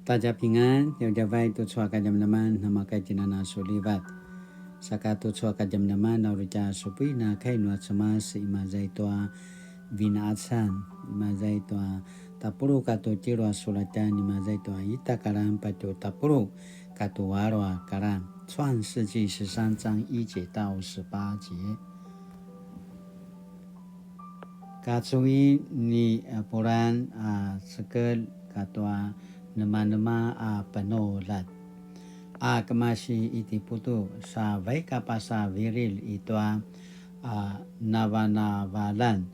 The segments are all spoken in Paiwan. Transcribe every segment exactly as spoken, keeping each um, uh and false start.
大家平安, djavadjavay tucu a kadjamadjaman, namakay tinana sulivat. Saka tucu a kadjamadjaman, na uri tja supuin a kai nua Cemas, imaza i tua Vinqacan, imaza i tua tapuluq katua tjelu a sulatjan, imaza i tua ita kalan patje tapuluq katua alu a kalan. 创世纪十三章一节到十八节。 Kacui ni Apuran a cekelj katua nemanema a penuljat a kemasi Itiputu, sa vaik a pasa viri i tua a navanavalan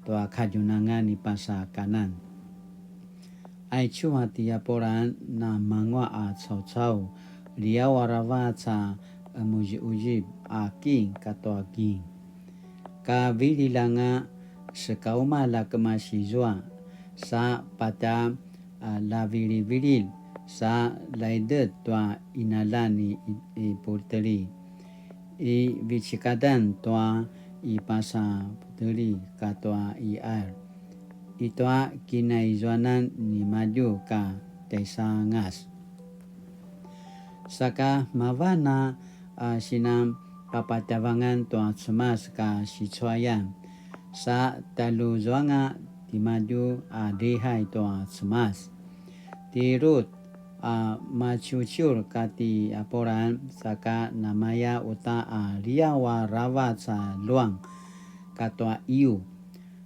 tua kadjunangan i pasa Kanan. Aicu a ti Apuran, namanguaq a caucau, liaw aravac a qemuziquzip a king katua king. Ka vililj anga sekaumalj a kemasi zua, sa patja a lavilivililj, sa laidet tua qinaljan i, i, i Puteli, i vecekadan tua i pasa Puteli katua i Ar, i tua kinaizuanan nimadju ka tjaisangas. Saka mavan a, a, sinan papatjavangan tua Cemas ka sicuayan, sa taluzuanga timadju a lihay tua Cemas. Ti Rut a maciuciur kati Apuran, saka namaya uta a liaw aravac a luang katua iyu,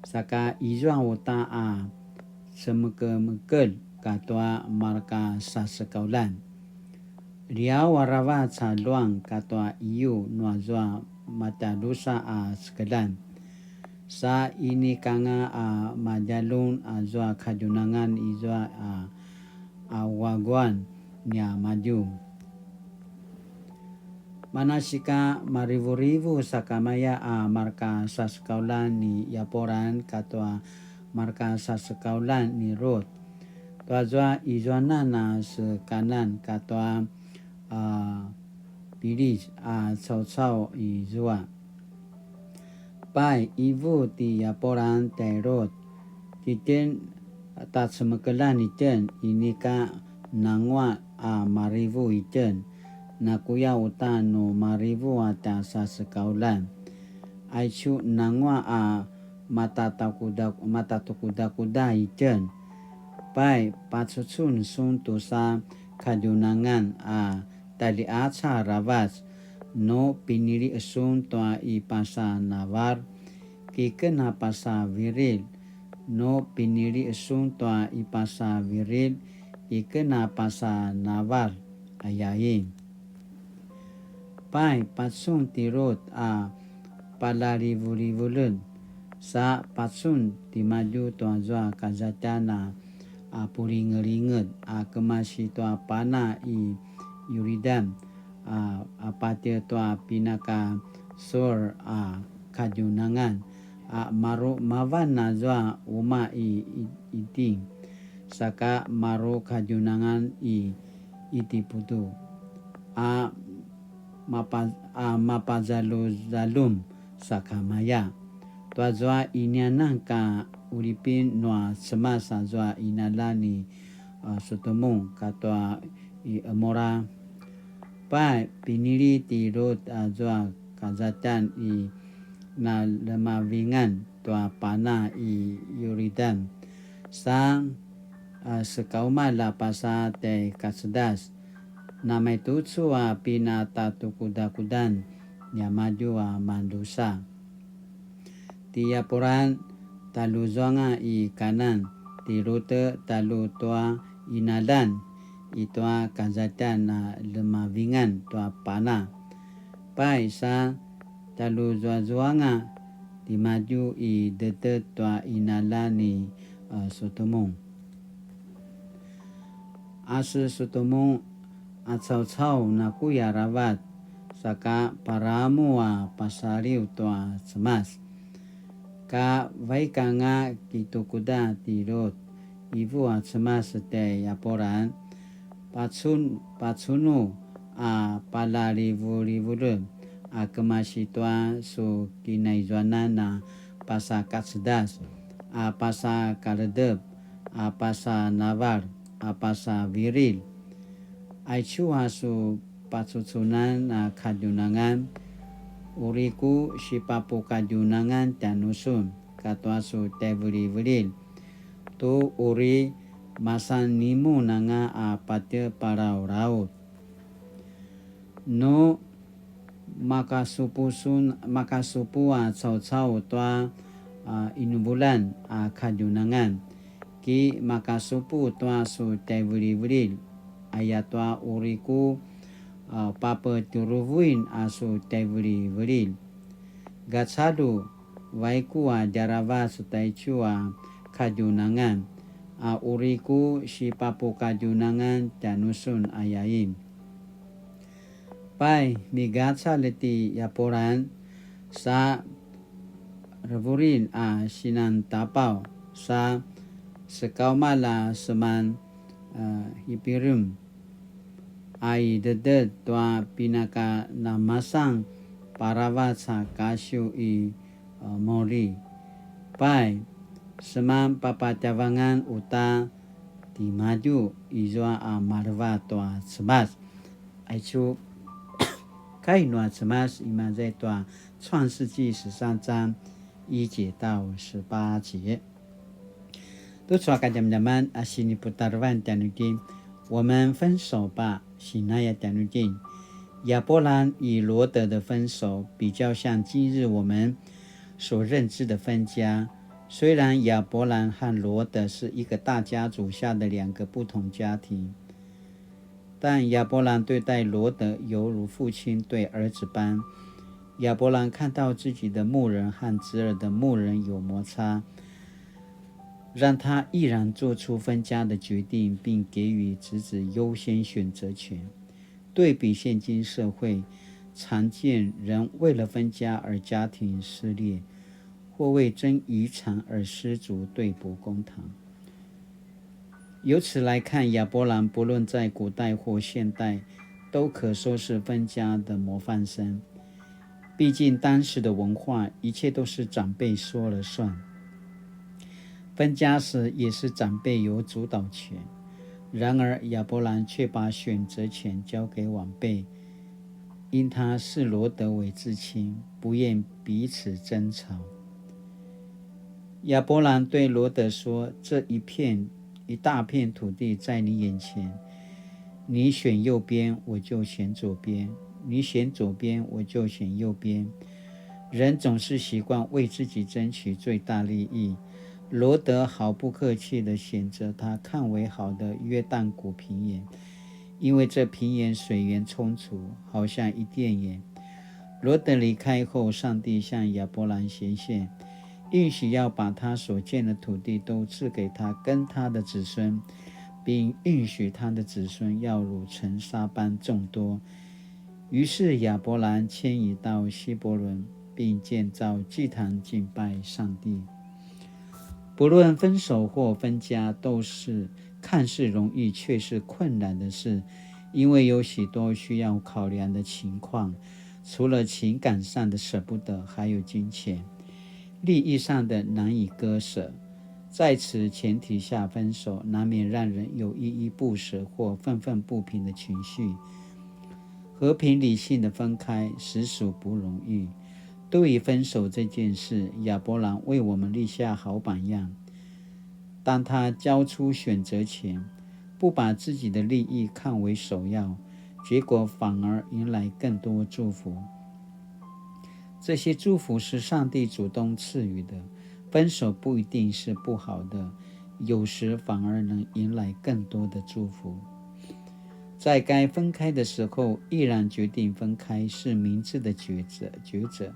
saka izua uta a cemekemekelj katua marka sasekauljan. Liaw aravac a luang katua iyu nuazua matadrusa a cekeljan. Sa inika anga a madjaljun azua kadjunangan izua a, a uaguan niamadju. Manasika marivurivu sakamaya a marka sasekauljan ni Apuran katua marka sasekauljan ni Rut. Tuazua izuanan a se Kanan katua a Pilis a caucau izua. Pai, ivu ti Apuran tjai Rut, titjen tacemekeljan itjen, inika nanguaq a marivu itjen, nakuya uta nu marivu a tja sasekauljan. Aicu nanguaq a matatakuda-, matatukudakuda itjen. Pai, pacucun sun tusa kadjunangan a tjaljiqaca aravac, nu pinili sun tua i pasa Navar, kiken a pasa Virilj, nu pinili sun tua i pasa Virilj, kiken a pasa Navar, ayain. Pai, pacun ti Rut a palalivulivuljen, sa pacun timadju tuazua kazatjan a, a pulingelinget a kemasi tua pana i Yuridan, a, a patje tua pinaka Sur a kadjunangan, a maru mavan azua umaq i, i, Iting, saka maru kadjunangan i Itiputu, a mapa-, a mapazaljuzaljum sakamaya. Tuazua inianan ka ulipin nua Cemas azua qinaljan ni, a, Sutumu katua i Emura. Pai, pinili ti Rut azua kazatjan i na ljemavingan tua pana i Yuridan, sa, a, sekaumalj a pasa tjai kacedas, namaitucu a pinatatukudakudan niamadju a mandrusa. Ti Apuran, taljuzuanga i Kanan, ti Rute, talju tua qinaljan i tua kazatjan a ljemavingan tua pana. Pai, sa taljuzuazuanga timadju i dedet tua qinaljan ni, a, Sutumu. A se Sutumu a caucau nakuya aravac, saka paramu a pasaliw tua Cemas. Ka vaik anga kitukuda ti Rut, ivu a Cemas tjai Apuran, pacun-, pacunu a palalivulivuljen a kemasi tua su kinaizuanan a pasa kacedas, a pasa kaledep, a pasa naval, a pasa viri. Aicu a su pacucunan a kadjunangan, uri ku sipapukadjunangan tjanusun katua su tjaivilivililj, tu uri masan nimun anga a patje palalaut. Nu makasupu sun, makasupu a caucau tua, a, inuvulan a kadjunangan, ki makasupu tua su tjaivilivililj, ayatua uri ku, a, papetjuruvuin a su tjaivilivililj. Gacalju, vaiku a djaravac taicu a kadjunangan, a uri ku sipapukadjunangan tjanusun ayain. Pai, migacalj ti Yapulan, sa revurin a sinan tapaw, sa sekaumalj a seman, a, hipirem, a i deded tua pinaka namasan paravac a kasiw i, a, muri. Pai, seman papatjavangan uta timadju izua a maleva tua Cemas. Aicu, 开始 nua Cemas imaza i tua 创世纪十三章一节到十八节. Tucu a kadjamadjaman a siniputarevan tjanuitjen, 我们分手吧, sinaya tjanuitjen. 亚伯兰与罗得的分手比较像今日我们所认知的分家。虽然亚伯兰和罗得是一个大家族下的两个不同家庭，但亚伯兰对待罗得犹如父亲对儿子般。亚伯兰看到自己的牧人和侄儿的牧人有摩擦，让他毅然做出分家的决定，并给予侄子优先选择权。对比现今社会，常见人为了分家而家庭撕裂，或为争遗产而失足对簿公堂。由此来看，亚伯兰不论在古代或现代，都可说是分家的模范生。毕竟当时的文化，一切都是长辈说了算。分家时也是长辈有主导权，然而亚伯兰却把选择权交给晚辈，因他视罗得为至亲，不愿彼此争吵。亚伯兰对罗得说：“这一片，一大片土地在你眼前，你选右边，我就选左边；你选左边，我就选右边。”人总是习惯为自己争取最大利益。罗得毫不客气地选择他看为好的约旦谷平原，因为这平原水源充足，好像伊甸园。罗得离开后，上帝向亚伯兰显现，应许要把他所见的土地都赐给他跟他的子孙，并应许他的子孙要如尘沙般众多。于是亚伯兰迁移到希伯伦，并建造祭坛敬拜上帝。不论分手或分家，都是看似容易却是困难的事，因为有许多需要考量的情况，除了情感上的舍不得，还有金钱、利益上的难以割舍。在此前提下分手，难免让人有依依不舍或愤愤不平的情绪。和平理性的分开实属不容易。对于分手这件事，亚伯兰为我们立下好榜样。当他交出选择权，不把自己的利益看为首要，结果反而迎来更多祝福。这些祝福是上帝主动赐予的，分手不一定是不好的，有时反而能迎来更多的祝福。在该分开的时候，毅然决定分开是明智的抉择，抉择。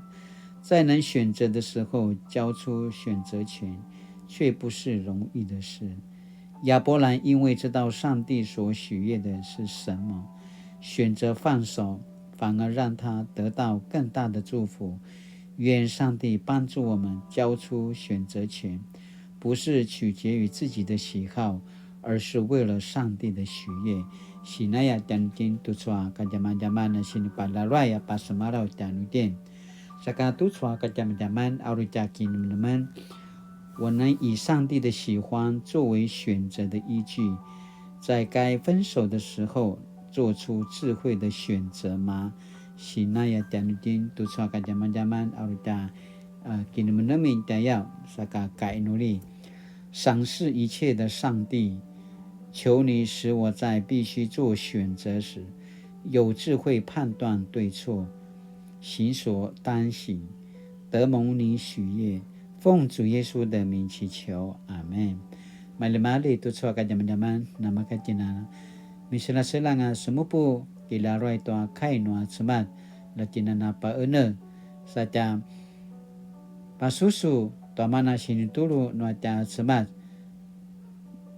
在能选择的时候交出选择权，却不是容易的事。亚伯兰因为知道上帝所喜悦的是什么，选择放手，反而让他得到更大的祝福。愿上帝帮助我们交出选择权，不是取决于自己的喜好，而是为了上帝的喜悦。Sinaya tjanuitjen tucu a kadjamadjaman a sinipalaluay a pasemalaw tjanuitjen. Saka tucu a kadjamadjaman a uri tja kinemenemen, 我能以上帝的喜欢作为选择的依据，在该分手的时候做出智慧的选择吗？Sinaya tjanuitjen tucu a kadjamadjaman a uri tja kinemenemin tjayaw saka kainuli. 赏赐一切的上帝，求你使我在必须做选择时有智慧判断对错，行所当行，得蒙你喜悦。奉主耶稣的名祈求，阿门。Malimali tucu a kadjamadjaman, namakatjina miselaselang a semupu kilaruai tua kai nua Cemas, la tjinana paene satja pasusu tua mana sinitulu nua tja Cemas.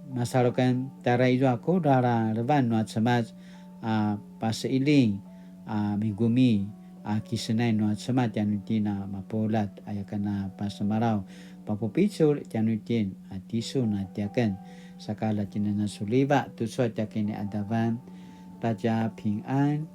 Masalukan tjara izua kudral a levan nua Cemas a paseiling a migumi a kisenay nua Cemas tjanuitjen a mapuljat, aya kana pasemalaw papupicul tjanuitjen a tisun a tiaken. Saka la tjinana suliva tucu a tiaken ni adavan. 大家平安。